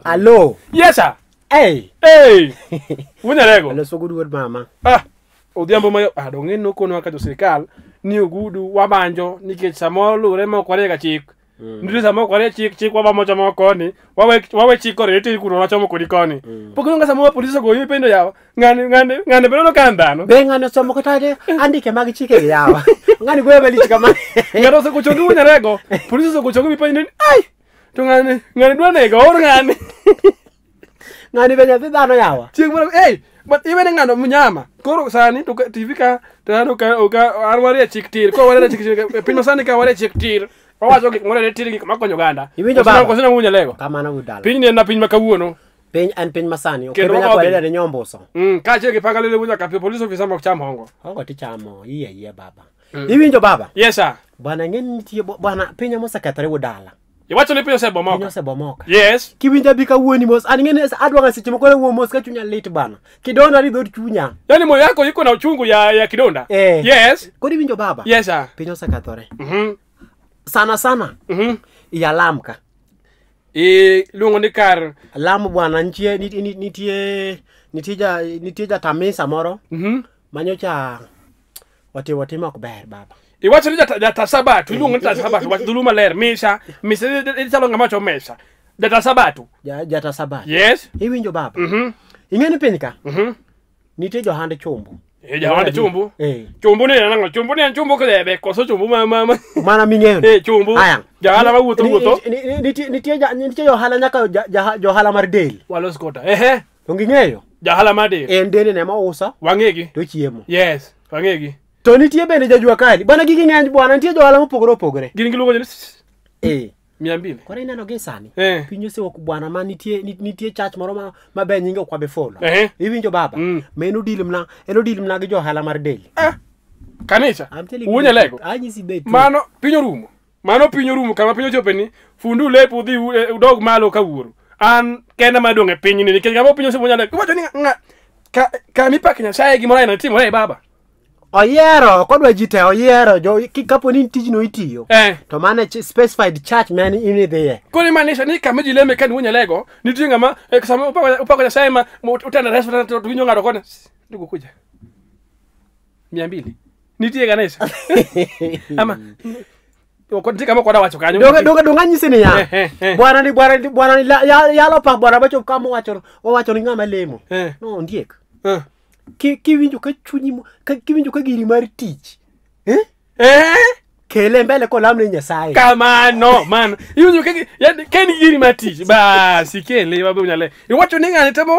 Alo. Yes sir. Hey. Hey. Wunyarego. Alo sogudu wuod mama. Ah. Odhiambo ma ah dong' en nokonwa ka jo sirkal ni ogudu wabanjo nikech samoro luwre ma ok wariega chik. Nitie sama ok warie chik chik wabamo chomo koni, wawe chik kore nitie kuno wachomo kodi koni. Pok ineno ka samoro polisi ogoyi mipenjo yawa, ng'ani ng'ani ng'ani be neno ka en dhano. Be ng'ani osomo kata de andike mag chike gi yawa. Ng'ani goyo malich kama. Ng'ato osegochongi Wunyarego, polisi osegochongi mipenjo ni ai to ng'ani ng'ani dwa nego or ng'ani. Ng'ani be nyathi dhano yawa. Chieng' moro hey, but iwene ng'ano mnyama. Koro sani to TV ka to an ok ok an warie chik tir. Koro warie chik tir. E piny masani ka warie chik tir. Wawacho gik moro tir gik makonyo oganda. Iwinjo baba? Koso nang'o Wunyalego? Kamano wuod dala. Piny ni en na piny ma kawuono. Piny en piny masani. Ok Kendo ibe nyaka wadhi. wareda ni nyombuso. Kaachiel gi panga lele nyaka police officer mok cham hongo. Hongo tichamo iye iye baba. Iwinjo baba? Yes sir. Bwana ng'eni nitie bwana piny mosekethore wuod dala. Iwacho ni piny Piny osebomoka. osebomoka. Yes. Kiwinja bi kawuoni mos. An ng'eni adwa ga seche moko wuo mos ka chunya lit bana. Kidonda ni dhood chunya. Yaani moyo yako iko na uchungu ya kidonda. Eh. Yes. Koro iwinjo baba? Yes sir. Piny osekethore. Sana sana. Ialam ka. Iluongo ni kar Alam bwana nitie nitie nitie nitie ja nitie ja tamisa moro. Manyocha watimo tim ok ber baba. Iwacho ni jata sabato, iluongo ni jata sabato, wach dhulu maler, misa, misa ichalo ng'ama wacho mesa. Jata sabato. Jata sabato. Yes. Iwinjo baba? Ing'e ni piny ka? Nitie johand chumbu. Eh, johand chumbu. Eh. Chumbu ni en ang'o? Chumbu ni en chumbu kidebe, koso chumbu ma. Mana ming'eyo. Eh, chumbu. Aya. Jahala mawuotho wuotho. Nitie nitie johala nyaka johala mar del. Walos kota. Ehe. To ging'eyo. Jahala mar del. En dende ne mouso. Wang'egi. To chiemo. Yes, wang'egi. To nitie bende jajua kali. Bwana gigi ng'eny bwana, nitie johala mopogore opogore. Gin giluongo ni Eh. 200. Koro ineno gi sani. Eh. Piny osewuok bwana ma nitie nitie church moro ma ber nyinge ok wabi fulo. Eh. Iwinjo baba? Ma en odil mna, en odil mna gi johala mar del. Ah. Kanisa. I'm telling you. Wunyalego. Anyisi be. Mano piny orumo. Mano piny orumo kama piny ochope ni fundu lep udhi udog malo ka wuoro. An kenda madong' e piny ni nikech kama piny osewuok Wunyalego. Iwacho ni ng'a ka mipako Nyasaye gimoro aina timore e baba. Oyiero, ok odwa ji te, oyiero jo kapo ni tijno itiyo. Eh. To mano specified church ma in idhiye. Koro imaanisha ni kama ji leme ka ni Wunyalego, nitie ng'ama sama upako Nyasaye ma utenda res to winjo ng'ato kone. Ndugu kuja. 200. Nitie kanisa. Ama ok nitie kama ok wadwa wacho kanyo. Donge anyisi niya. Bwana ni bwana ni bwana ni yalo pa bwana bachop kama owacho ni ng'ama lemo. No ondiek. Kiwinjo ka chunyi kiwinjo ka giri mar tich. Eh? Eh? Kele mbele kolam ne Nyasaye. Kamano, mano. Iwinjo ka yani ka en giri mar tich, bas ikele wabe unyale. Iwacho ni ng'ani temo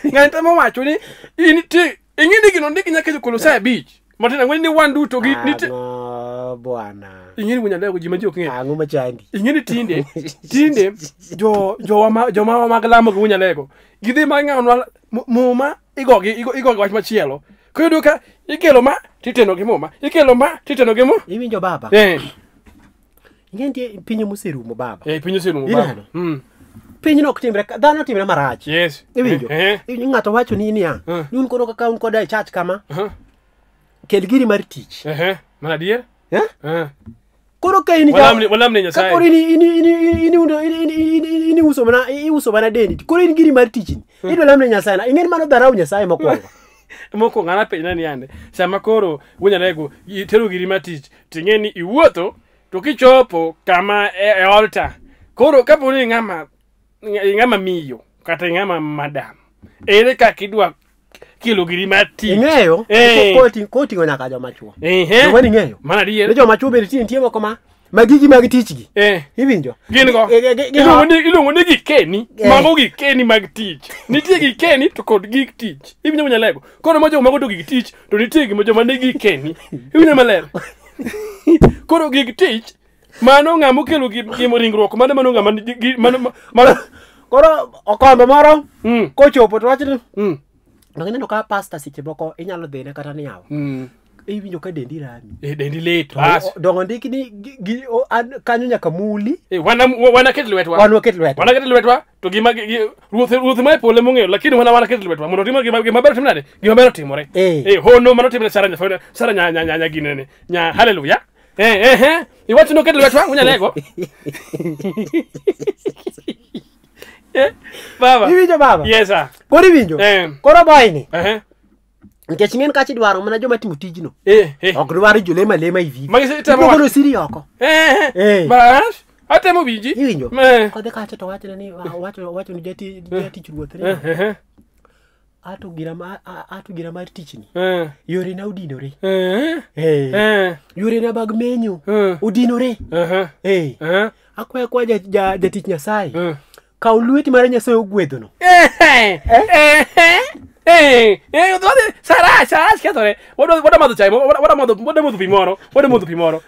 ng'ani temo wacho ni in ti ing'e ni gino ndiki nyaka e Kolosai 5. Matindo ang'wen ni wan duto gi nitie. Ang'o bwana. Ing'e ni Wunyalego ji ma ji ok ng'eyo. Ang'o machandi? Ing'e ni tinde tinde jo jowa joma mag lamo gi Wunyalego. Gidhi ma ng'anwa muma igogi igogi wach machielo. Koro iyudo ka ikelo ma titeno gi muma, ikelo ma titeno gi muma. Iwinjo baba? Eh. Ing'e nitie piny moserumo baba. Eh, piny oserumo baba. Ineno? Piny no ok timre, dhano timre marach. Yes. Iwinjo? Iwinjo ng'ato wacho ni niya, ni un koro kaka un koda e church kama. Kel giri mar tich. Mana adier? Eh? Koro ka in Walam ne Nyasaye. Ka koro in iuso mana iuso mana dendi. Koro in giri mar tich ni. Idwa lam ne Nyasaye na. Ing'e ni mano dharau Nyasaye mokwongo. Mokwongo an apenjna ni ande. Sama koro Wunyalego itero giri mar tich, ting'e ni iwuotho to kichopo kama e altar. Koro kapo ni ng'ama miyo kata ng'ama madam, ere kaka idwa kelo giri mar tich? Ing'eyo? Koting'o nyaka joma chuo. Joma ing'eyo? Mana adier. Ni joma chuo bende nitie moko ma gigi mag tichgi. Iwinjo? Gin go. Iluongo ni gikeni. Mago gikeni mag tich. Nitie gikeni to kod gik tich. Iwinjo Wunyalego? Koro ma joma mago to gik tich to nitie gima joma nigi gikeni. Iwinjo maler? Koro gik tich mano ng'ama okelo gi ringruok mano mano ng'ama mano koro okombe moro kochopo to wach ni Donge ineno ka pastor seche moko inyalo dhine kata ni yawa. Iwinjo ka dendi rami. Dendi lit, bas. Dongo ndik ni kanyo nyaka muli. Wana ket lwetwa. Wan waket lwetwa. Wana ket lwetwa to gima ruoth ma e polo mong'eyo lakini wana ket lwetwa mondo timo gima ber timre nade? Gima ber otimore. Hono mano timre Sara nya Sara nya nya nya ginene. Nya haleluya. Iwacho no ket lwetwa Wunyalego. Baba. Iwinjo baba? Yes sir. Koro iwinjo? Koro boy ni. Nikech ing'en kacha idwaro mana joma timo tijno. Ok dwar jolemo alema ivivi. Magi temo Golo siri oko. Bas. Atemo winji. Iwinjo? Kodhi kacha to wachne ni wacho ni jatich ruoth ni. Ato gira mar tichni. Yore na odinore. Yore na mag menyo odinore. Akwayo kwa jatich Nyasaye. Kaw lweti mar Nyasaye ogwedhono. Sara ketore. Wada madho chai, wada modho pi moro, wada modho pi moro.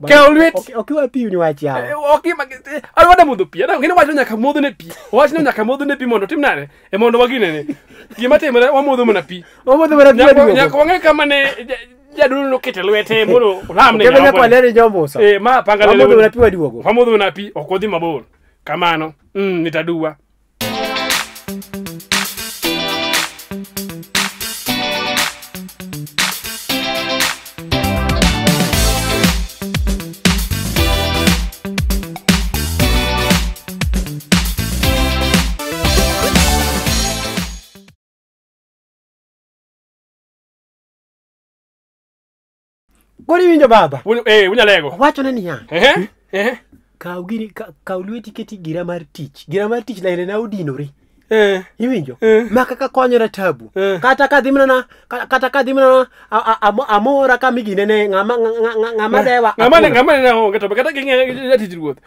Kaw lweti. Ok iwa pi ni wach yawa. Ok wada modho pi. Ng'eni wacho nyaka modho ne pi. Wacho ni nyaka modho ne pi mondo tim nade? E mondo waginene. Gima timore wamodho mana pi. Wamodho mana pi. Nyaka wang'e kama ne jadolo nokete lwete mondo olamne. Kendo nyaka waler jombuso. Ma panga lele. Wamodho mana pi waduogo. Wamodho mana pi ok wadhi mabor. Kamano. Nitaduwa. Koro iwinjo baba? Unyalego. Wachone niya. Kaw lweti keti gira mar tich. Gira mar tich laine na odinore. Iwinjo? Ma kaka konyora tabu. Kata kadhi mana amora kamiginene ng'ama dewa. Ng'ama ne onge to kata ging'e jatich ruoth.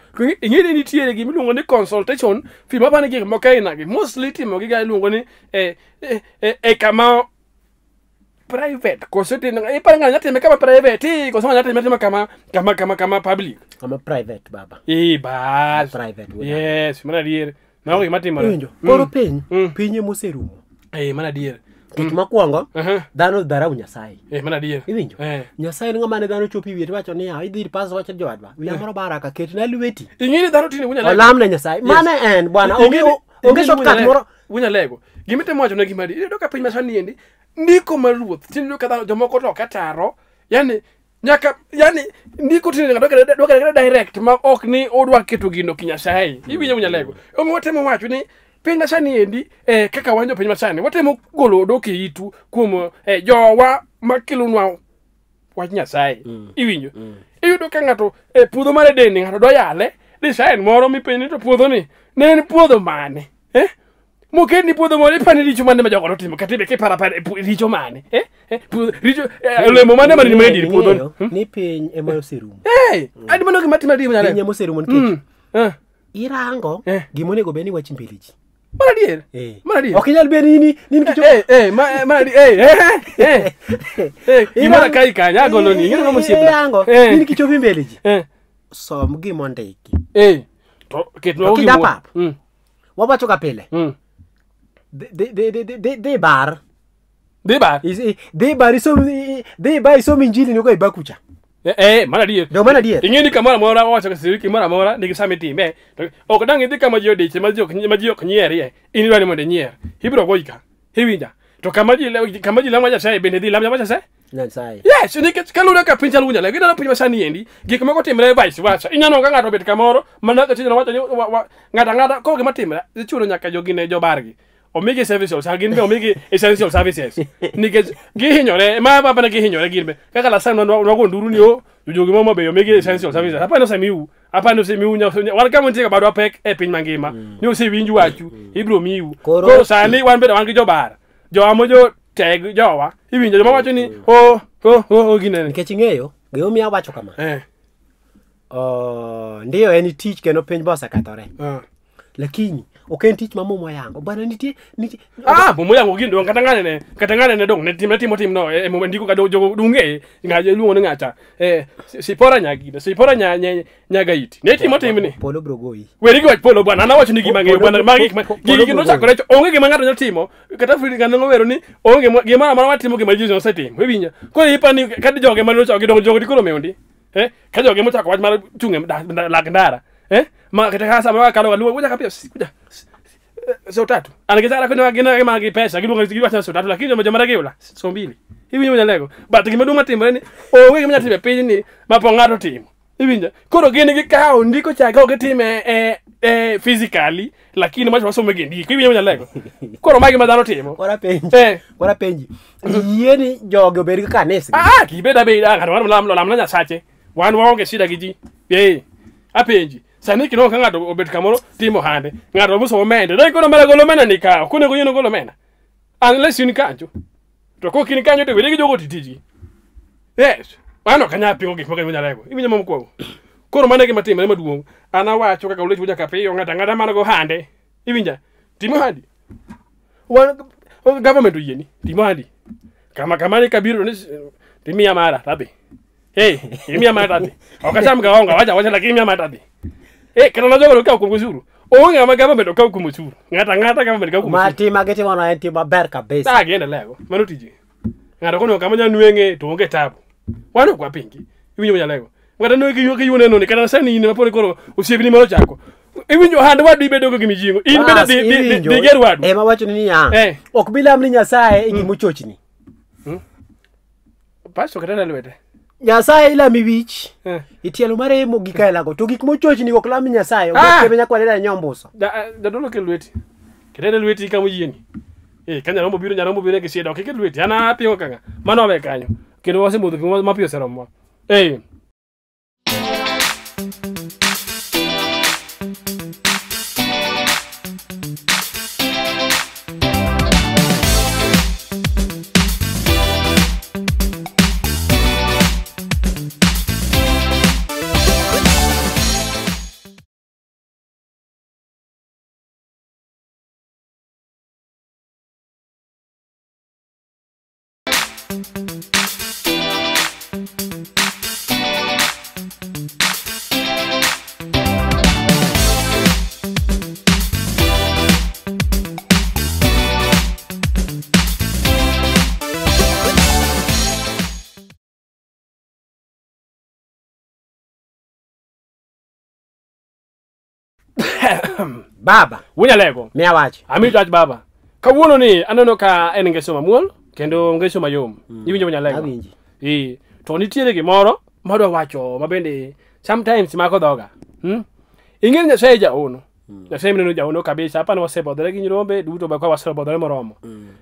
Ing'e ni nitiere gima iluongo ni consultation fee mapani gik moko aina gi. Mostly itimo gi ga iluongo ni e kama private. Koso iparo ng'ato nyatime kama private, koso ng'ato nyatime kama kama public. Kama private baba. Bas. Private. Yes, mana adier. Mago gima timore. Iwinjo? Koro piny emoserumo. Mana adier. Nikech mokwongo, dhano dharau Nyasaye. Mana adier. Iwinjo? Nyasaye en ng'ama ne dhano chopo e wiye to wacho niya, idhi ir pastor wacho jowadwa, wiya moro baraka, ketna lweti. Ing'e ni dhano tinde wunyalego. Olamne Nyasaye. Mano en bwana, onge shortcut moro. Wunyalego. Gima itemo wacho ne gima adier. Iyudo ka piny masani endi, ndiko mar ruoth, tinde iyudo ka dhano jomoko to ok ataro. Yani nyaka yani ndiko tinde ng'ato dwa direct ma ok ni odwa keto gino ki Nyasaye. Iwinjo wunyalego. Omiyo watemo wacho ni piny masani endi kaka wan jopiny masani watemo golo odok e itu kuom jowa makelonwa wach Nyasaye. Iwinjo? Iyudo ka ng'ato puodho mar Eden ng'ato dwa yale design moro mipenjo ni to puodho ni ne en puodho mane? Moket ni puodho moro ipani richo mane ma jogo notimo kata ibe kiparo apara richo mane? Richo olemo mane mane ni dier puodho ni? Ni piny ema oserumo. Adi mano gima timore adier. Piny ema oserumo nikech irango gima onego bed ni wach mbele ji. Mana adier. Mana adier. Ok inyal bedo ni kichopo. Mana adier. Gimoro kai kanya agolo ni ing'e ng'ama osiepna. Irango ni kichopo mbele ji. Som gima ondiki. To ketnwa gima. Wawacho ga pile. Dhi bar. Dhi bar. Dhi bar isom dhi bar isom injili ni ko ibakucha. Mana adier. Do mana adier. Ing'e ni kamoro amora wawacho ka siriki moro amora nigi sama itime. Ok dang' idhi kama ji odiche ma ji ok nyierie. In idwaro ni mondo inyier. Ibiro goyi ka. Iwinja. To kama ji lamo Nyasaye bende dhi lam Nyasaye? Nyasaye. Yes, nikech kaluwore ka piny chal wunyalego. Ineno piny masani endi, gik moko timre vice versa. Ineno ka ng'ato obet kamoro, mana ka tijno wacho ni ng'ato ang'ata koro gima timre, ichuno nyaka jogi ne jobargi. Omigi essential, gin be omigi essential services. Nikech gihinyore, ma baba gihinyore gin be. Kaka last time nwago nduru ni o, jogi mama be omigi essential services. Apani osemiu, apani osemiu wan kama nitie ka badwa pek e piny mangima. Ni osewinj wachu, ibiro miu. Koro sani wan bende wan gi jobar. Jowa mojo teg jowa, iwinjo joma wacho ni o ginene. Nikech ing'eyo, gimomiyo awacho kama. Ndiyo en tich kendo piny be osekethore. Lakini ok en tich ma Muma oyango. Bwana nitie Muma oyango gin dong kata ng'ane ne dong ne timo timno e Muma ndiko ka jogo dung'e ng'aje iluongo ni ng'acha. Sipora nyagida, Sipora nyagaiti. Ne timo timni. Polo biro goyi. Weri gi wach polo bwana, an awacho ni gima ng'eyo bwana, magi gigi nochakore onge gima ng'ato nyalo timo. Kata Frida ng'ano ng'owero ni onge gima amora watimo gima Jesus osetimo. Iwinjo. Koro ipani ka joge mane ochako gidongo jogo dikoro meundi. Ka joge mochako wach mar chung' e lak ndara. Ma kata ka sama wakalo waluo kuja kapia kuja so tatu. Anageza kuna gina magi pesa giluongo giwacho so tatu lakini joma maragi ola so mbili. Iwinjo nyalego. But gima duong' matimore ni onge gima nyalo timo e piny ni ma pok ng'ato timo. Iwinjo? Koro gin gikawo ndiko cha ka ok gitime e physically, lakini macho wasome gi ndiko. Iwinjo Nyalego? Koro magi ma dhano timo. Koro apenji. Koro apenji. Yie ni jogi obed gi kanisgi. Ah, kibed abeda ng'ato mar lam lamna Nyasache. Wan waonge shida gi ji. Apenji. Sani kineno ka ng'ato obet kamoro timo hande. Ng'ato muso omenda. Dai kono mara golo omenda ni ka. Ok onego yien ogol omenda. Unless in kanyo. To kok in kanyo to wede gi jogo titiji. Yes. Mano ok anyal pingo gik moko Nyalego. Iwinjo ma mokwongo. Koro mano e gima timore maduong'. An awacho kaka Olech Wuod Kapiyo, ng'ato ang'ata man go hande. Iwinja? Tim ohandi. Wan government oyieni. Tim ohandi. Kama kama ni kabiro ni timiya mara tadhi. Hey, imiya mara tadhi. Ok acham ga onga, wacha wacha lakini imiya mara tadhi. Eh, kata na jogo okaw kuom osuru. Onge ng'ama government okaw kuom osuru. Ng'ato ang'ata government kaw kuom Ma osuru. tim ma gitimono en tim maber kabisa. Ah, giendelea go. Mano tiji. Ng'ato kono kama nyalo nweng'e to onge tabu. Wan ok wapingi. Iwinjo Nyalego. Ng'ato nweng'e gi gi neno ni kata sani in maponi koro osiepni moro chako. Iwinjo hand wadu ibedo go gi mijing'o. In bende Bas, dhi dhi iwinjo. dhi ger wadu. Ema wacho ni niya. Eh. Ok bilam ni Nyasaye e gima ochochni. Pastor kata na lwete. Nyasaye ilami wich. Eh. Itielo maremo gi kaelago. To gik mochochni ok lam Nyasaye. Ok Ah! kebe nyakware nyombuso. Jadolo kel lweti. Ketene lweti kama oyieni. Eh, ka nyarombo biro nyarombo biro gi shida. Ok iket lweti. An apingo kanga. Mano awe kanyo. Kendo wasemodho pi ma pi oseromowa. Eh. Baba, Wunyalego. miya wach. Amito wach baba. Kawuono ni aneno ka en ngeso mamuol kendo ngeso mayom. Iwinjo Wunyalego? Awinji. Eh, to nitiere gimoro madwa wacho ma bende sometimes mako dhoga. Ing'e ni Nyasaye jaono. Nyasaye mineno jaono kabisa. Hapana wasebodhore gi nyirombe duto ba kwa wasebodhore moromo.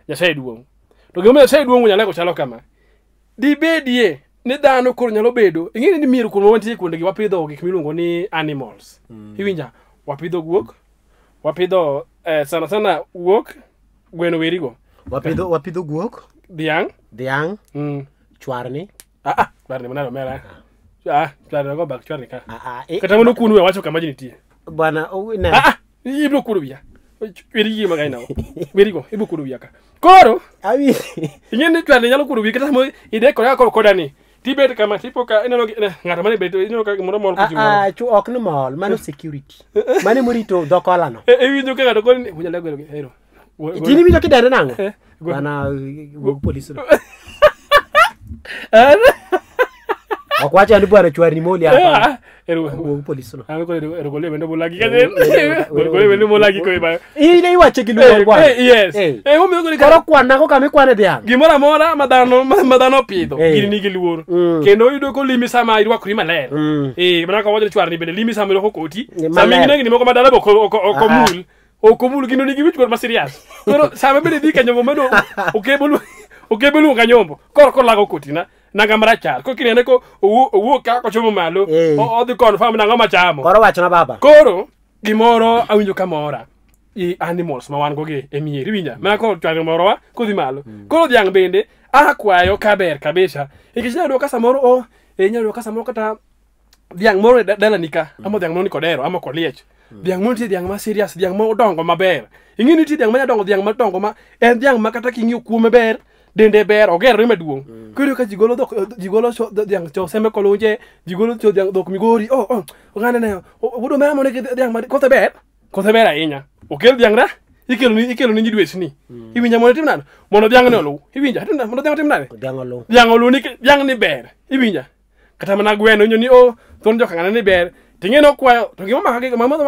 Nyasaye duong'. To gimomiyo Nyasaye duong' Wunyalego chalo kama. Dibedie ni dhano koro nyalo bedo. Ing'e ni mier kuonde ma wantie kuondegi wapidho gik miluongo ni animals. Iwinja? Wapidho guok, wapidho sana sana guok, gweno werigo. Wapidho guok, Dhiang'. Dhiang', chwarni. Ah, chwarni manalo mera. Ah, chwarni go bak chwarni ka. Ah, Kata mondo kuno wacho kama ji nitie. Bwana, ne. Ah, ibro kuno wiya. Weri gi magai nawo. Werigo, ibro kuno wiya ka. Koro, Awi. ing'e ni chwarni nyalo kuno wiyi kata samo ideko kaka koro koda ni. Tibet kama tipo ka ineno ng'ato mane bet ineno ka gimoro mol kochung' malo. Ah, chu ok ni mol, mano security. Mano morito dho kola no. Iwinjo ka ng'ato koni Wunyalego ero ero. Tini winjo kidende nang'o? Bwana, wuog polis no. Ok wacho ni bwana chwarni moli hapa. Ero Wuog polis no. An koro ero gole bende bolagi ka. Gole bende bolagi ko ba. Ine iwache gi luor bwana. Yes. Momiyo koro Koro kwan go kama ikwane dhiang'. Gimoro amora ma dhano opidho gini nigi luor. Kendo iyudo kolimi sama irwakori maler. Mana ka wacho ni chwarni bende limi sama irwako koti. Sama ineno gini moko ma dala be ok omul. Ok omul gino nigi wich kuot ma serious. Koro sama bende idhi ka nyombo mano okebo luongo ka nyombo. Koro kolago koti na nanga marachar. Koro kinene ko owuok ka kochomo malo, odhi confirm nang'o machamo. Koro wachna baba. Koro gimoro awinjo kamora. I animals ma wan go gi e mier iwinja mana ko chwalo moro wa kodhi malo. Koro dhiang' bende akwayo kaber kabisa. Nikech inyalo yudo ka samoro inyalo yudo ka samoro kata dhiang' moro e dalani ka, ama dhiang' moro ni kodero ama koliech. Dhiang' moro nitie dhiang' ma serious, dhiang' ma odongo maber. Ing'e nitie dhiang' ma dongo, dhiang' madongo ma en dhiang' ma kata king'iyo kuome ber, dende ber, ogerore maduong'. Koro iyudo ka ji golo dhok, ji golo dhiang' cho sembe kolunje, ji golo cho dhiang' dhok Migori. Oh, ng'ane ne, wuod omera mone dhiang' ma kothe ber, kothe ber ahinya. Okel dhiang' ra, ikelo ni nyidwesni. Iwinja mondo itim nade? Mondo dhiang' ni oluw. Iwinja? Mondo dhiang' otim nade? Dhiang' oluw. Dhiang' oluw ni dhiang' ni ber. Iwinja? Kata mana gweno inyo ni thuon jokang'ane ni ber. Ting'e ni okwayo, to gima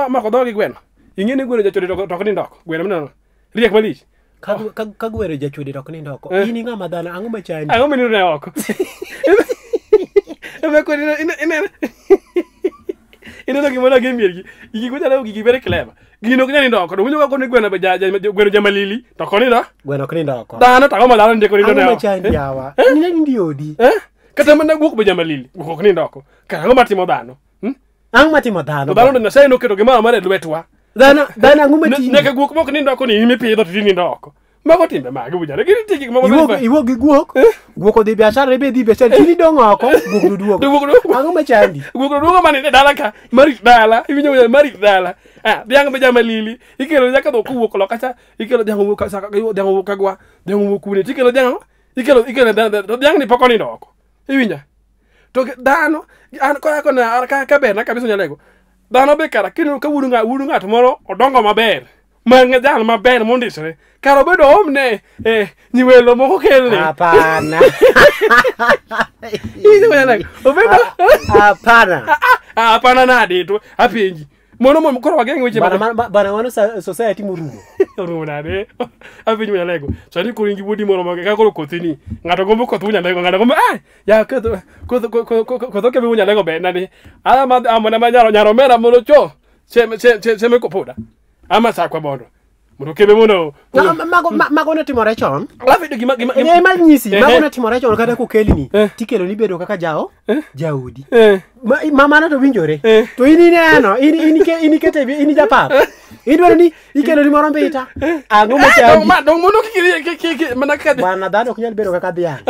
mako dhoge gi gweno. Ing'e ni gweno jachode to ok nind oko. Gweno mineno. Riek malich. Ka gweno jachode to ok nind oko. In ing'ama dhano, ang'o machandi? Ang'o mineno ne oko? Ema koro ineno. Ineno gima odak e miergi. Gigi kunyalo gigi very clever. Gino ok nyal nindo oko. To winjo ka koni gweno be gweno jamalili to ok onindo. Gweno ok nindo oko. Dhano to ang'o ma dhano ndiko nindo Ang'o ne oko? machandi yawa? Nine nindi odi. Eh? Kata mana guok be jamalili. Guok ok nindo oko. Kara ang'o matimo dhano? Ang'o matimo dhano? To dhano to Nyasaye noketo gimoro amora e lwetwa. Dhano dhano ang'o matimo? Nyaka guok mok nindo oko ni in mipidho to inindo oko. Mago timbe mage bujana. Gin nitie gik moko Iwuok gi guok, guok odhi biashara, ibe dhi biashara, tini dong' oko, guok to duogo. Ang'o machandi? Guok to duogo mana e dala ka, marit dala, iwinjo bujana marit dala. Ah, dhiang' be jamalili, ikelo nyaka dhok kowuok loka cha, ikelo dhiang' owuok ka, dhiang' owuok kagwa, dhiang' owuok kune, tikelo dhiang' ikelo ikelo to dhiang' ni pok onindo oko. Iwinja? To dhano, an koya kona ka berna kabisa nyalego. Dhano be kara kineno ka wuod ng'at moro odongo maber. Ma jal maber mondisore. Kara obedo omne nyiwelo moko kelne. Hapana. Obedo hapana. Hapana nade to apenji. Mono mo koro wageng' weche bana wano society morumo. Orumo nade? Apenji Nyalego. Sani koro in gi wuodi moro ma ka koro kothi ni. Ng'ato gombo koth Nyalego, ng'ato gombo ah ya koth koth koth ok bi Nyalego ber nade. Ala ma amona ma nyaro nyaro mera mondo cho. Seme seme kopoda. Ama sakwa bondo. Mondo kebe mondo. Mago ne timore chon. Alafu ndo gima ema nyisi, mago ne timore chon kata kokelni. Tikelo ni bedo kaka jao, jaodi. Ma mano to winjore. To in ineno, in ikete in japap. Idwaro ni ikelo ni moro mbita. Ang'o machandi? Ma dong mondo kik mana ka bwana dhano ok nyal bedo kaka dhiang'.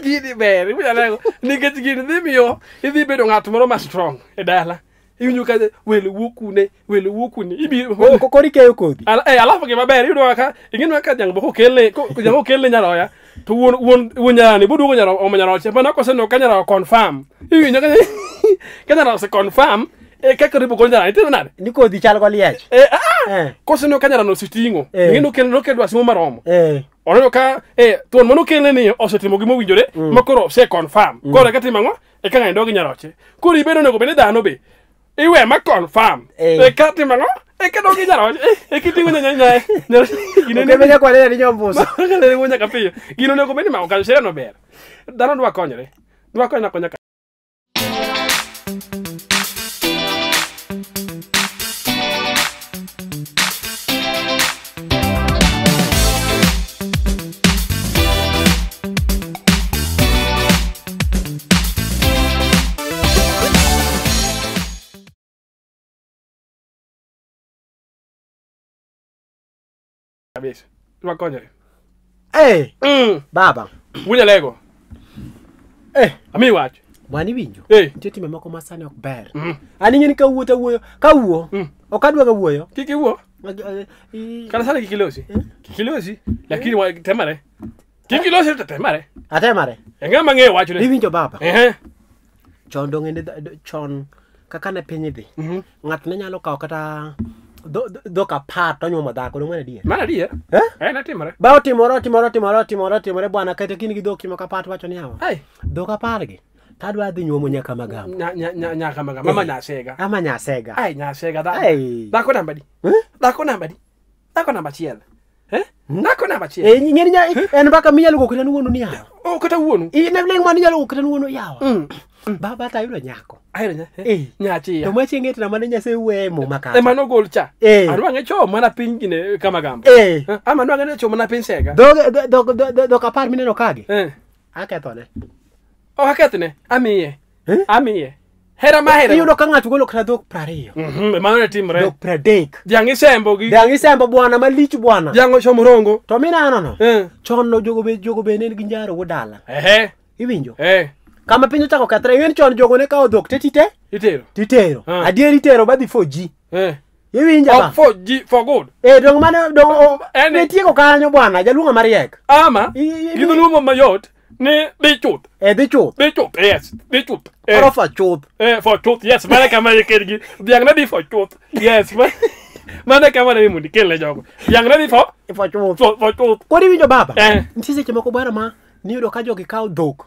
Gini ber, inyalo nikech gini dhi miyo idhi bedo ng'at moro ma strong e dala. Iwinjo ka welo wuok kune, welo wuok kune. Ibi koro ikeyo kodhi. Alafu gima ber iyudo ka ing'e ka dhiang' boko kelne, dhiang' okelne nyaroya to wuon wuon nyarani boduogo nyaro omo nyaroche mana koseneno ka nyaroya confirm. Iwinjo ka nyaroya ose confirm e kaka ribo gol nyarani timo nade? Ni kodhi chal goliech. Koseneno ka nyarano oseting'o, ing'e nokel dwasi maromo. Oneno ka thuon manokelne ni osetimo gima owinjore ma koro ose confirm. Koro eka timo ang'o? Eka ng'ani dog nyaroche. Koro ibedo onego bed ni dhano be iwe ma confirm. Eka timo ang'o? Eka dog nyaroche. Eka iting'o nyaroche. Okebe nyaka wanene ni nyombuso. Gino nyaka piyo. Gino onego bed ni mako kanyo sheria no ber. Dhano dwa konyore. Dwa konya konya. Kabisa. Dwa konyore. Baba. Wunya lego. Ami wach. Bwana iwinjo. Nitie timbe moko ma sani ok ber. An ing'e ni ka wuotho awuoyo, ka wuo, ok adwa ga wuoyo. Kik iwuo. Kata sani kik ilosi. Kik ilosi, lakini temare. Kik ilosi to temare. Atemare. E ng'ama ng'eyo wachne. Iwinjo baba. Chon dong' chon kaka ne piny dhi. Ng'ato ne nyalo kawo kata dhok apar to onyuomo dhako, dong' mano adier? Mano adier. Natimore. Ba otimore bwana kata kin gi dhok moko apar to wacho ni yawa. Dhok apar gi tadwa dhi nyuomo nyaka Magamba. Nyaka Magamba, mama Nyasega. Ama Nyasega. Ai Nyasega dhako namba di. Dhako namba di. Dhako namba achiel. Dhako namba achiel. Ing'eni en mbaka minyalo go kata wuonu ni yawa. Oh kata wuonu. Ne ling' mane inyalo go kata wuonu yawa. Baba ta ayudo nyako. Ahero nya. Nyachiya. To machieng' etna mane Nyasaye wuoye muma kata. Ema nogol cha. Adwa ng'e cho mana piny gine Kamagamba. Ama adwa ng'e cho mana piny Sega. Dhok apar mineno kagi. Akethone. Ok akethne, amiye. Amiye. Hera ma hera. Iyudo ka ng'ato golo kata dhok 20. Mano ne timre. Dhok 30. Dhiang' isembo gi. Dhiang' isembo bwana malich bwana. Dhiang' ochomo rongo. To mineno no. Chon no jogo be ne nigi njaro wuod dala. Iwinjo? Kama piny ochako kethre, ing'e ni chon jogo ne kawo dhok te Itero. Titero. Adier itero badhi 4G. Iwinjo ba? 4G for good. Dong mano dong ne tieko kanyo bwana, jaluongo mariek. Ama gidholuongo mayot ni dhi chuth. Dhi chuth. Dhi chuth, yes. Dhi chuth. Koro for chuth. For chuth, yes. Mano kama ikelgi. Dhiang' ne dhi for chuth. Yes. Mano kama ne mondo ikelne jogo. Dhiang' ne dhi for chuth. For chuth. Koro iwinjo baba? Nitie seche moko bwana ma niyudo ka jogi kawo dhok.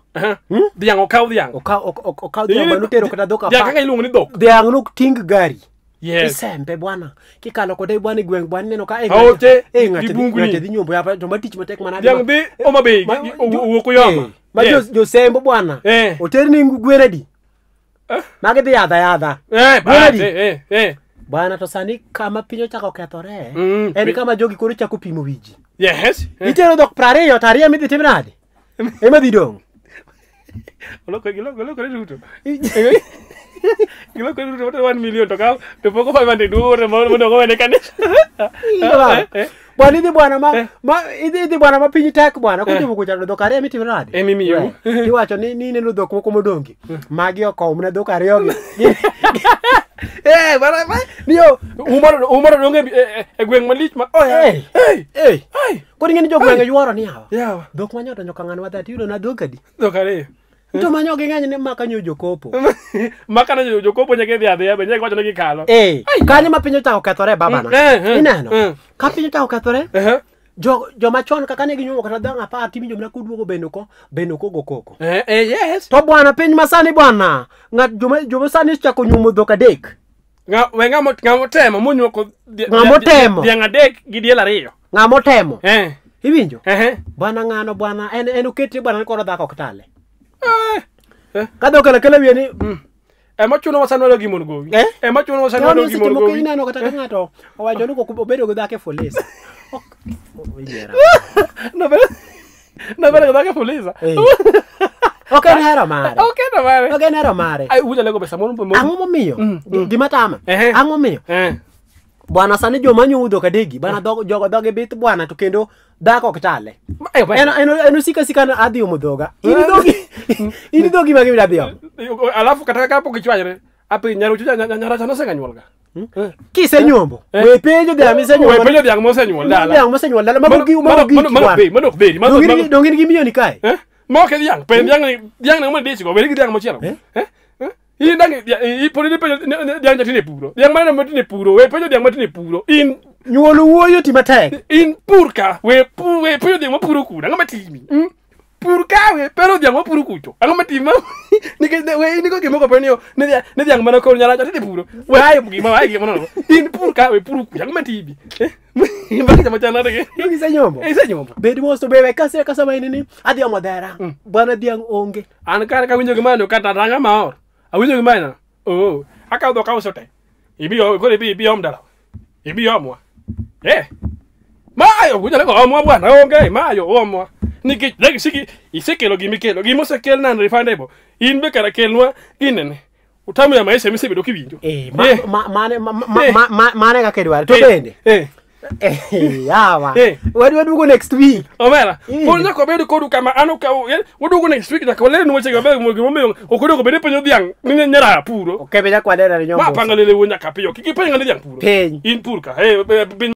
Dhiang' okaw dhiang'. Okaw dhiang' bwana otero kata dhok apar. Dhiang' kaka iluongo ni dhok. Dhiang' nok ting' gari. Yes. Isembe bwana. Kikalo kode bwana e gweng' bwana ineno ka Aoche ng'ato dhi nyombo ya to matich matek mana. Dhiang' dhi Homa Bay owuok Uyoma. Ma josembo bwana. Oterni gwen adi? Magi dhi yadha yadha. Eh, Bwana to sani kama piny ochako kethore. En kama jogi koro chako pimo wiji. Yes. Itero dhok 20 to ariyo midhi tim nade? Ema dhi dong'. Oloko giloko duto. Giloko duto 1 million to ka to poko 500 duto mondo go ne kanisa. Bwana idhi bwana ma idhi bwana ma piny tek bwana kochopo kucha dhok ariyo mitimo nade? Emimiyo. Iwacho ni ineno dhok moko modongi. Magi okow mana dhok ariyo gi. Eh bwana niyo umoro donge e gweng' malich ma oya. Eh. Koro ing'e ni jogweng' yuoro ni yawa. Yawa. Dhok manyo donjo ka ng'ano wadhi tiyudo na dhok adi? Dhok ariyo. To manyo gi ng'eny ni maka nyo jokopo. Maka nyo jokopo nyaka idhi adhiya be nyaka wacho ni gikalo. Kanyo ma piny ochako kethore babana. Ineno? Ka piny ochako kethore, joma chon kaka ne ginyuomo kata dhang' 10 tiwinjo mana koduogo beno ko go koko. Yes. To bwana piny masani bwana, ng'at joma sani ochako nyuomo dhok 3. We ng'amo temo monyuoko ng'amo temo. Dhiang' 3 gi diel 2. Ng'amo temo. Iwinjo? Bwana ng'ano bwana en okete bwana koro dhako ok tale. Ka dhok kelo wiye ni Ema chuno wasanwalo gi mon gowi. Ema chuno wasanwalo gi mon gowi. Ineno kata ka ng'ato owacho ni obedo gi dhako e polisi. No bedo gi dhako e polisi. Ok en hero mare. Ok en mare. Ok en hero mare. Ai uja lego pesa moro. Ang'o momiyo? Gima tama. Ang'o momiyo? Bwana sani joma nyuomo dhok adegi, bwana jogo dhoge bith bwana to kendo dhako ok tale. En osika sika na adhi omo dhoga. In dhogi magi mida dhi omo. Alafu kata kapok ichwanyre, api nyaruchu nyaracha nosenganyuol ga. Kisenyombo, we penjo dhiang' misenyuol. We penjo dhiang' mosenyuol dala. Dhiang' mosenyuol dala. Mago gik mano ok bedi. Dong' in gi miyoni kae? Ma ok dhiang', penj dhiang' ne modich go, bed gi dhiang' machielo. In dang' pod ipenjo dhiang' jatine puro. Dhiang' mane matine puro, we penjo dhiang' matine puro. In nyuolo wuoyo ti matek. In pur ka, we penjo dhiang' mapuro kuno. Ang'o matimi? Pur ka we pero dhiang' mapuro kucho. Ang'o matimi? Nikech we in go gimoko penjo ni dhiang' mane koro nyala jatine puro. We ayo gima ayo gima nono. In pur ka we puro kucho. Ang'o matimi? Mbaki chama chana de. Isenyombo. Isenyombo. Bed mos to bewe kase kasa maini ni adhi omo dhera. Bwana dhiang' onge. An kar ka winjo gima no kata ranga maor. Awinjo gima no. Oh, akaw dhok auso te. Ibi koro ibi om dala. Ibi omwa. Mayo winjo lego omwa bwana onge mayo omwa. Nikech legi siki isekelo gimikelo gimosekel nan refundable. In be kara kelnwa ginene. Utamu ya maisha misebedo kiwinjo. Mane kaka idwaro. To bende. Yawa. Waduogo next week. Omera, pod nyaka wabed kodu kama an waduogo next week nyaka walernu weche maber gimomiyo ok onego bed ni penjo dhiang' ni nyara puro. Ok be nyaka waler nyombo. Ma panga lele wuon nyaka piyo. Kik ipenj ng'ani dhiang' puro. Piny. In pur ka. Piny.